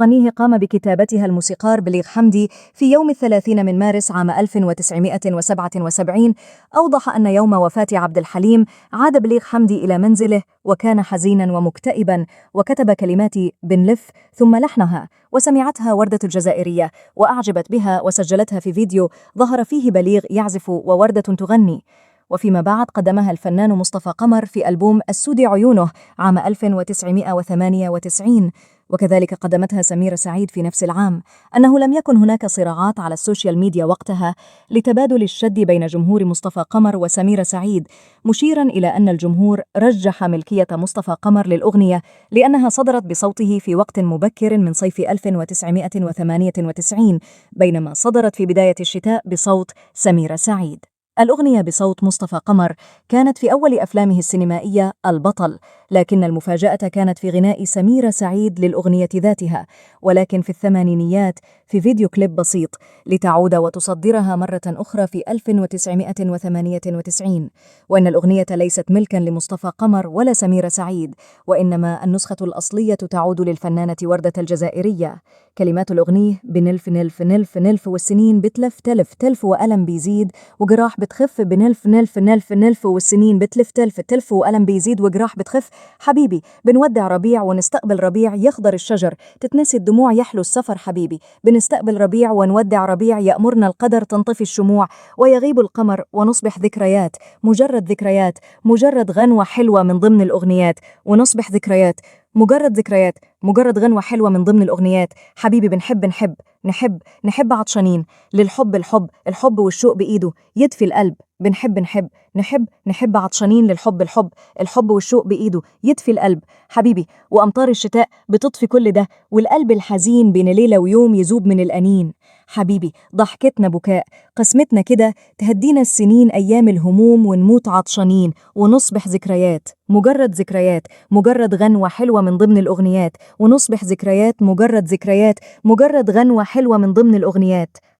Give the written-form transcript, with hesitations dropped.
أغنية قام بكتابتها الموسيقار بليغ حمدي في يوم 30 من مارس عام 1977. أوضح أن يوم وفاة عبد الحليم عاد بليغ حمدي إلى منزله وكان حزينا ومكتئبا، وكتب كلمات بنلف ثم لحنها، وسمعتها وردة الجزائرية وأعجبت بها وسجلتها في فيديو ظهر فيه بليغ يعزف ووردة تغني. وفيما بعد قدمها الفنان مصطفى قمر في ألبوم السود عيونه عام 1998، وكذلك قدمتها سميرة سعيد في نفس العام. أنه لم يكن هناك صراعات على السوشيال ميديا وقتها لتبادل الشد بين جمهور مصطفى قمر وسميرة سعيد، مشيرا إلى أن الجمهور رجح ملكية مصطفى قمر للأغنية لأنها صدرت بصوته في وقت مبكر من صيف 1998، بينما صدرت في بداية الشتاء بصوت سميرة سعيد. الأغنية بصوت مصطفى قمر كانت في أول أفلامه السينمائية البطل، لكن المفاجأة كانت في غناء سميرة سعيد للأغنية ذاتها، ولكن في الثمانينيات في فيديو كليب بسيط، لتعود وتصدرها مرة أخرى في 1998. وإن الأغنية ليست ملكا لمصطفى قمر ولا سميرة سعيد، وإنما النسخة الأصلية تعود للفنانة وردة الجزائرية. كلمات الأغنية: بنلف نلف نلف نلف والسنين بتلف تلف تلف وألم بيزيد وجراح بتخف، بنلف نلف نلف نلف والسنين بتلف تلف تلف وألم بيزيد وجراح بتخف. حبيبي بنودع ربيع ونستقبل ربيع، يخضر الشجر تتنسي الدموع يحلو السفر. حبيبي بنستقبل ربيع ونودع ربيع، يأمرنا القدر تنطفي الشموع ويغيب القمر ونصبح ذكريات، مجرد ذكريات، مجرد غنوة حلوة من ضمن الأغنيات. ونصبح ذكريات، مجرد ذكريات، مجرد غنوة حلوة من ضمن الأغنيات. حبيبي بنحب نحب نحب نحب عطشانين للحب الحب الحب والشوق بإيده يدفي القلب. بنحب نحب نحب نحب عطشانين للحب الحب الحب والشوق بإيده يدفي القلب. حبيبي وأمطار الشتاء بتطفي كل ده، والقلب الحزين بين ليلة ويوم يذوب من الأنين. حبيبي ضحكتنا بكاء، قسمتنا كده تهدينا السنين أيام الهموم ونموت عطشانين ونصبح ذكريات، مجرد ذكريات، مجرد غنوة حلوة من ضمن الأغنيات. ونصبح ذكريات، مجرد ذكريات، مجرد غنوة حلوة من ضمن الأغنيات.